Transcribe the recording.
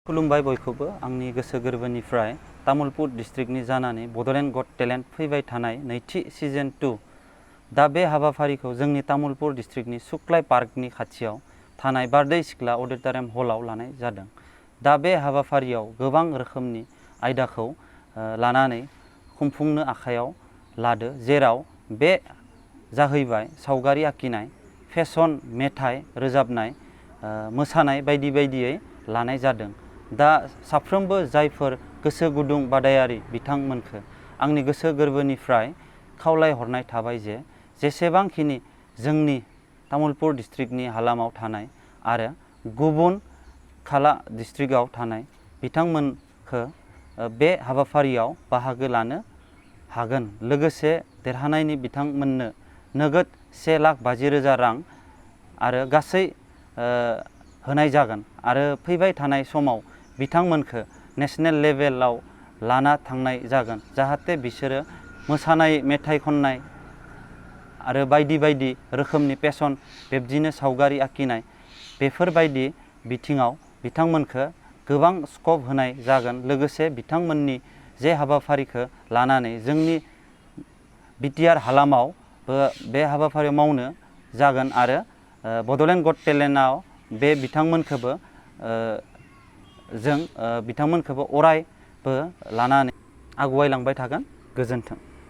खुलुमबाय बयखौबो आंनि गोसो गोरबोनिफ्राय तामुलपुर डिस्ट्रिक्टनि जानानै बड'लेण्ड गट टेलेन्ट फैबाय थानाय नैथि सिजन 2 दा बे हाबाफारिखौ जोंनि तामुलपुर डिस्ट्रिक्टनि सुक्लाय पार्कनि खाथियाव थानाय बारदै सिख्ला अडिट'रियाम हलाव लानाय जादों। दा बे हाबाफारियाव गोबां रोखोमनि आयदाखौ लानानै खुंफुंनो आखायाव लादो, जेराव बे जाहैबाय सावगारि आखिनाय, फेशन, मेथाइ रोजाबनाय, मोसानाय बायदि बायदियै लानाय जादों। दा साफ्रोमबो जायफोर गोसो गुदुं बादायारि बिथांमोनखौ आंनि गोसो गोरबोनिफ्राय खावलायहरनाय थाबाय जे जेसेबांखिनि जोंनि तामुलपुर डिस्ट्रिक्टनि हालामाव थानाय आरो गुबुन खाला डिस्ट्रिक्टआव थानाय बिथांमोनखौ बे हाबाफारियाव बाहागो लानो हागोन। लोगोसे देरहानायनि बिथांमोननो नोगोद 1,50,000 रां आरो गासै होनाय जागोन आरो फैबाय थानाय समाव बिथांमोनखौ नेशनेल लेभेलाव लाना थांनाय जागोन, जाहाथे बिसोरो मोसानाय, मेथाइ खननाय आरो बायदि बायदि रोखोमनि फेशन, बेबायदिनो सावगारि आखिनाय बेफोरबायदि बिथिङाव बिथांमोनखौ गोबां स्कप होनाय जागोन। लोगोसे बिथांमोननि जे हाबाफारिखौ लानानै जोंनि बिटिआर हालामावबो बे हाबाफारियाव मावनो जागोन आरो बड'लेण्ड गट टेलेन्टआव बे बिथांमोनखौबो जों बिथांमोनखौबो अरायबो लानानै आगुवायलांबाय थागोन। गोजोन्थों।